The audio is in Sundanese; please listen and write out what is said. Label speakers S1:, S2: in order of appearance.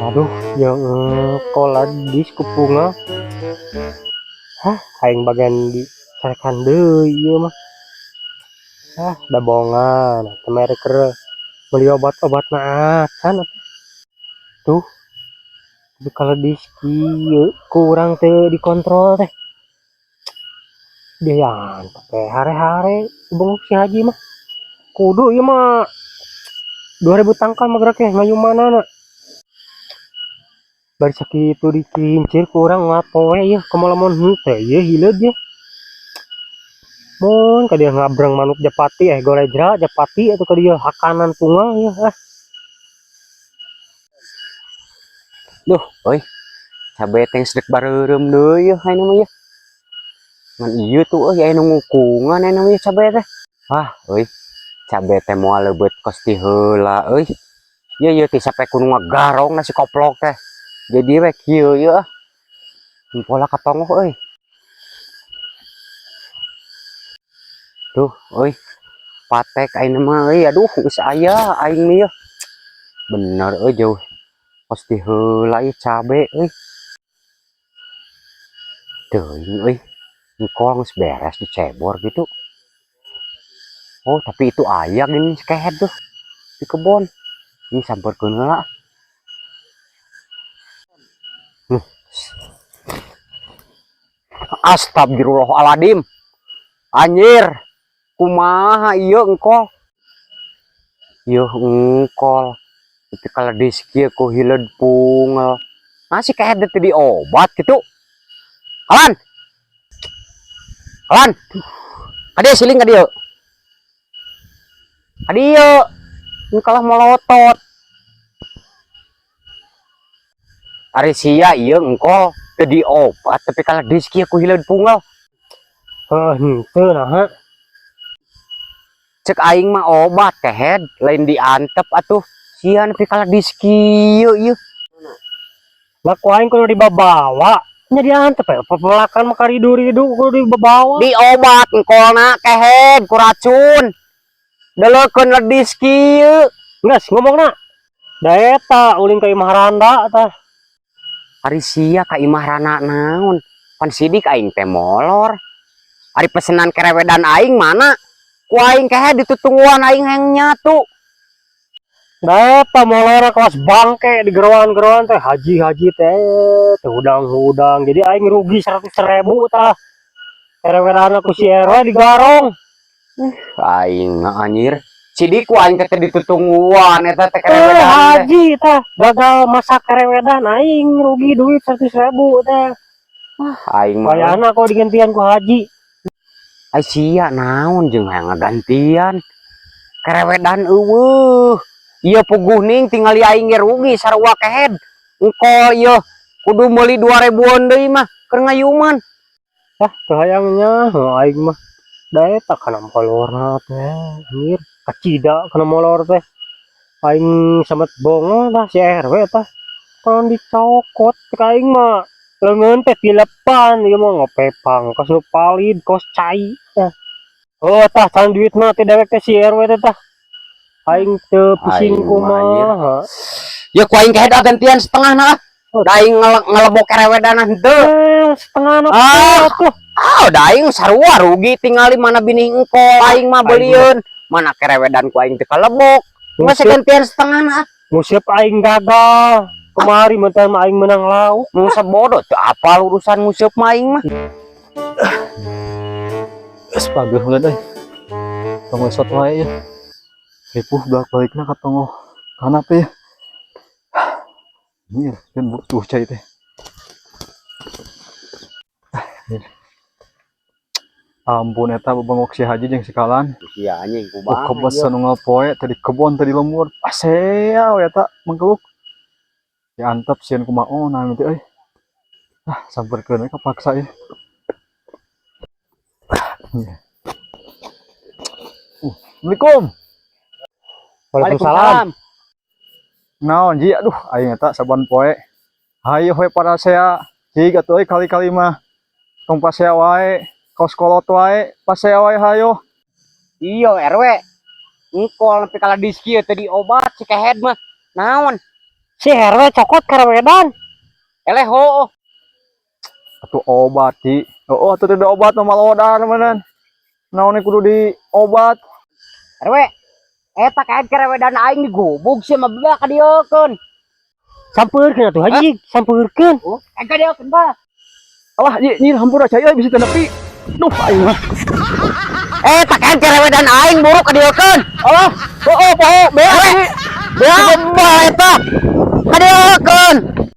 S1: Aduh, yang koladis kupunga. Hah, aing bagian di carekan deui ieu mah. Ah, da bongan, teh mere keur meuli obat-obat na acan atuh. Tuh. Tapi kalau di kieu kurang teu dikontrol teh. Biayaan teh hare-hare bengok si Haji mah. Kudu ieu mah 2000 tangkal mah gerak teh ngayumanana. Bari sakitu dikincir kurang ngapoe ieu komo lamun henteu ieu hileud ye. Mun ka dieu ngabreng manuk japati eh golejra japati atuh ka dieu hakanan pungal ieu ah.
S2: Duh, euy. Cabe teh geus dek bareureum deui yeuh ayeuna mah yeuh. Ngan ieu tuh euy aya nu ngukungan ayeuna mah cabe teh. Ah, euy. Cabe teh moal leubeut kos ti heula euy. Ieu ieu ti sampe kudu ngagarong na si koplok teh. Jadi we kieu ieu ah. Pola katongoh euy. Duh, euy. Patek ayeuna mah euy, aduh geus aya aing mah yeuh. Bener euy jauh. Kos ti heula ieu cabe euy. Teuing euy. Engkol geus beres dicebor gitu. Oh, tapi itu aya gini sekehed tuh di kebon. Ini sampeurkeun heula. Astagfirullahaladzim. Anjir. Kumaha ieu engkol? Ieu engkol. Tapi kalau di kieu ku hileud pungel. Masih kehed teh diobat gitu. Kalan. Kalan. Kadieu siling kadieu. Kadieu. Ini kalah molotot. Ari sia ieu engkol teu diobat tapi kalah di kieu ku hileud pungel.
S1: Heuh, henteu naha.
S2: Cek aing mah obat kehed lain diantep atuh. Sia nepi kalah di kieu ieu.
S1: Lah ku aing kudu dibabawa. Nya diantep ya pepelakan mah karidu-ridu kudu dibabawa.
S2: Diobat engkolna kehed ku racun. Deleukeun ledis kieu.
S1: Geus ngomongna. Da eta ulin ka imah randa tah.
S2: Ari sia ka imah rana naon? Pan sidik aing teh molor. Ari pesenan kerewedan aing mana? Ku aing kehed ditutungguan aing hayang nyatu.
S1: Da eta molor kelas bangke di geroan-geroan teh haji-haji teh teh hudang-hudang. Jadi aing rugi 100.000 tah. Kerewedan ku si RW digarong.
S2: Aing mah anjir. Sidik ku aing teh ditutungguan eta teh kerewedan teh.
S1: Haji tah gagal masak kerewedan aing rugi duit 100.000 teh.
S2: Aing mah.
S1: Wayahna kok digantian ku haji.
S2: Ai sia naon jeung hayang ngagantian. Kerewedan eueuh. Ieu puguh ning tingali aing ge rugi sarua kehed. Engkol ieu kudu meuli 2000-an deui mah keur ngayuman.
S1: Ah, teu hayangnya heuh aing mah. Da eta kana molorna teh anjir, kacida kana molor teh. Aing samet bongo tah si RW tah. Kalau dicokot cek aing mah leungeun teh tilepan ieu mah ngopepang kos nu palid kos cai tah. Oh tah can duitna teh dewek teh si RW teh tah. Aing teu pusing
S2: Aing mah, anjir.
S1: kumaha.
S2: Ya ku aing kehed gantian setengah na. Da aing ngelebok kerewedan henteu.
S1: Eh, setengah na
S2: Ah.
S1: tuh.
S2: Ah, da aing sarua rugi tingali mana bini engkol aing mah belieun. Mana kerewedan ku aing teu kalebok. Masa gantian setengah na.
S1: Nguseup aing gagal. Kemari mentan mah aing menang lauk.
S2: Nguseup bodoh teu apal urusan nguseup mah aing mah.
S3: Geus pageuh euy. Tong esot wae ya. Ripuh bolak-balikna ka tonggoh kanap ya. Anjir, kan butuh cai teh. Anjir. Ampun eta bebengok si Haji jeung si Kalan.
S2: Sia anjing
S3: Oh,
S2: kumaha
S3: kebes
S2: ieu.
S3: anu ngapoe tadi kebon tadi lembur. Pasea we eta mangkeluk. Diantep sieun kumaona teh euy. Ah, sampeurkeun we kapaksa ya. Iya. Assalamualaikum.
S1: Waalaikumsalam.
S3: Naon ji, aduh aing eta saban poe. Hayo we parasea. Cig atuh euy kali-kali mah. Tong pasea wae, kos kolot wae, pasea wae hayo.
S2: Iya RW. Engkol nepi kalah diski teh diobat si kehed mah. Naon?
S1: Si RW cokot karawedan.
S2: Eleh ho.
S3: Atuh obat, Ji. Oh, atuh teu obat mah malodar meureun. Naon kudu diobat?
S2: RW. Eta kaet karawedan aing digubug sia mah bebak kadieukeun.
S1: Sampeurkeun atuh, Haji, sampeurkeun.
S2: Oh, eh kadieukeun bah.
S3: Alah, Ji, nyir hampura cai euy, bisi teu nepi. Duh, aing mah.
S2: Eh, tak kaet karawedan aing buruk kadieukeun.
S3: Alah, oh, oh, poho, beak, Ji.
S2: Beak bah eta. Kadieukeun.